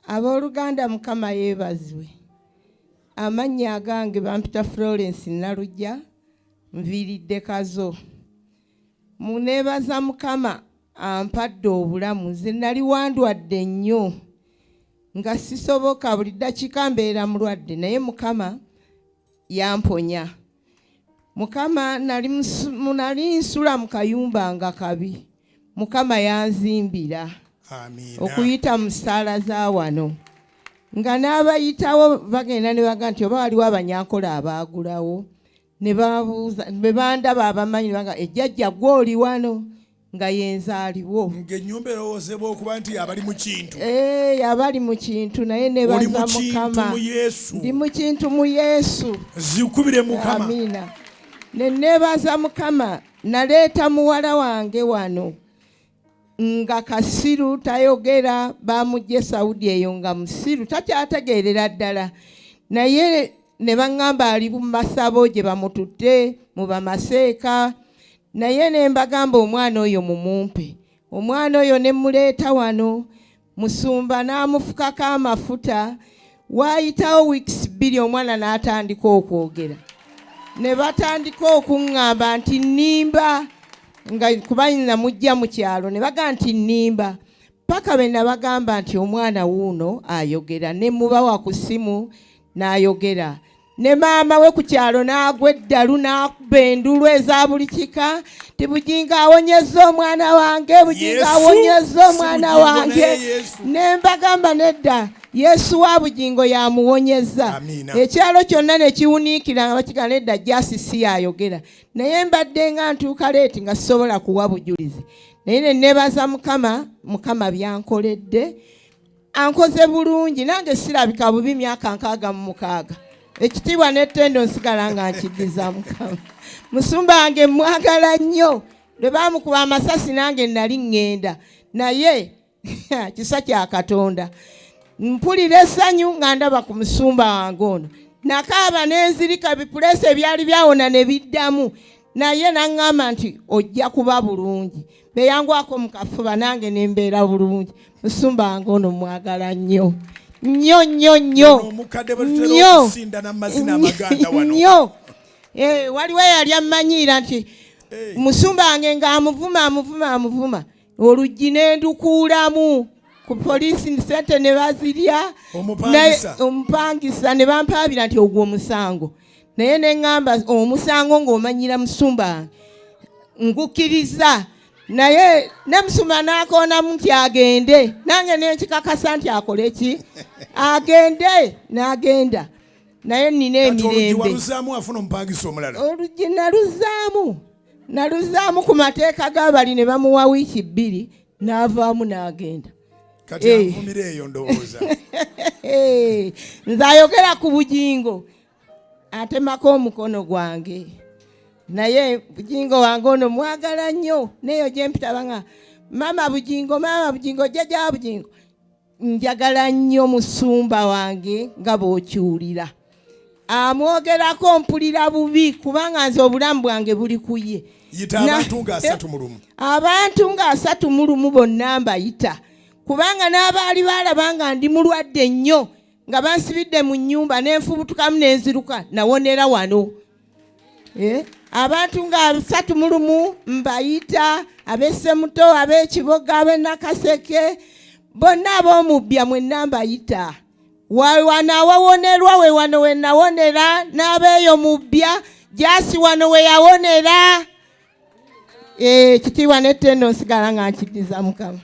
Abooluganda, Mukama yeebazibwe. Amannya agange bampita Florence Nalujja, nviiridde Kazo. Muneebaza Mukama ampadde obulamu. Nze nali wandwadde nnyo nga sisoboka, buli ddakiika mbeera mulwadde, naye Mukama yamponya. Mukama nali nsula mu kayumba nga kabi, Mukama yanzimbira. Amiina. Okuyita mu ssaala za wano nga n'abayitawo bagenda ne baga nti oba waliwo Abanyankola abaagulawo, ne babuuza bwe bandaba abamanyi ne baga, "Ejjajja gwe oli wano?" Nga yenzaaliwo. Ng'ennyumba erowoozebwa okuba nti abali mu kintu. Eh, abali mu kintu, naye Oli nebaza mu kintu Mukama. mu Yesu. Ndi mu kintu mu Yesu. Zikubire Mukama. Amiina. Ne neebaza Mukama. Naleeta muwala wange wano nga kasiru, tayogera. Bamugje Saudi eyo nga musiru, takyategeerera ddala, naye ne baŋŋamba ali mu masabo gye bamututte mu bamaseeka, naye ne mbagamba, "Omwana oyo mumumpe." Omwana oyo ne muleeta wano, musumba n'amufukako amafuta. Waayitawo wiiki 2, omwana n'atandika okwogera, ne batandika okuŋŋamba nti nnimba, nga kuba namujja mu kyalo, ne bagaa nti nnimba, paka be nabagamba nti omwana wuuno ayogera. Ne mubawa ku ssimu n'ayogera, ne maama we ku kyalo n'agwa eddalu, n'akuba endulu eza buli kika ti, "Bugingo awonyezza omwana wange, Bugingo Yesu, awonyezza si omwana Bugingo, wange." naye Yesu. Ne mbagamba, "Nedda, Yesu wa Bugingo yamuwonyezza." Amiina. Ekyalo kyonna ne kiwuniikira nga bakiga, "Nedda, jasi si yayogera." Naye mbadde nga ntuuka late, nga sisobola kuwa bujulizi, naye ne neebaza Mukama. Mukama byankoledde, ankoze bulungi, nange sirabika bubi. Myaka 66, ekitiibwa n'ettendo nsigala nga nkiddiza Mukama. Musumba wange mwagala nnyo. Lwe baamukuba amasasi nange nali ŋŋenda, naye kisa kya Katonda. Mpulira essanyu nga ndaba ku musumba wange ono. Nakaaba n'enzirika, bipuleesa ebyali byawona ne biddamu, naye naŋŋamba nti ojja kuba bulungi. Beyangwako mu kafuba, nange ne mbeera bulungi. Musumba wange ono mwagala nnyo nnyo nnyo nnyo. Ono omukadde bwe tutera Nnyo. okusindana mu mazina amaganda wano. Nnyo. Eh, waliwo eyali ammanyiira nti musumba wange ng'amuvuma, amuvuma, amuvuma, oluggi ne ndukuulamu ku poliisi, sente ne bazirya. Omupangisa. Omupangisa ne bampaabira nti ogwo omusango, naye ne ŋŋamba, "Omusango ng'omanyira musumba wange, ngukkiriza." Naye ne musumba n'akoonamu nti agende, nange nenkikakasa nti akole ki, agende, n'agenda, naye nina Kati oluggi emirembe. waluzaamu, afuna omupangisa omulala? Oluggi naluzaamu ku mateeka g'abali, ne bamuwa wiiki 2 n'avaamu n'agenda. Kati Eh. anvumira eyo ndowooza. Nze ayogera ku Bugingo atemako omukono gwange, naye Bugingo wange ono mwagala nnyo. Neyo gyempita banga, "Mama Bugingo, Mama Bugingo, Jjajja Bugingo." Njagala nnyo musumba wange nga bw'okiwulira amwogerako mpulira bubi, kubanga nze obulamu bwange buli ku ye. Yita abantu nga 31. Abantu nga 31 bonna mbayita, kubanga n'abaali baalaba nga ndi mulwadde nnyo, nga bansibidde mu nnyumba, nenfubutukamu nenziruka, nawonera wano. Eh, abantu nga 31 mbayita, ab'Essemuto, ab'Ekiboga, ab'Enakaseke, bonna ab'omubbya, mwenna mbayita. Wano awawonerwa we wano we nawonera, n'abeeyo mubbya jasi wano we yawonera. Eh, ekitiibwa n'ettendo nsigala nga nkiddiza Mukama.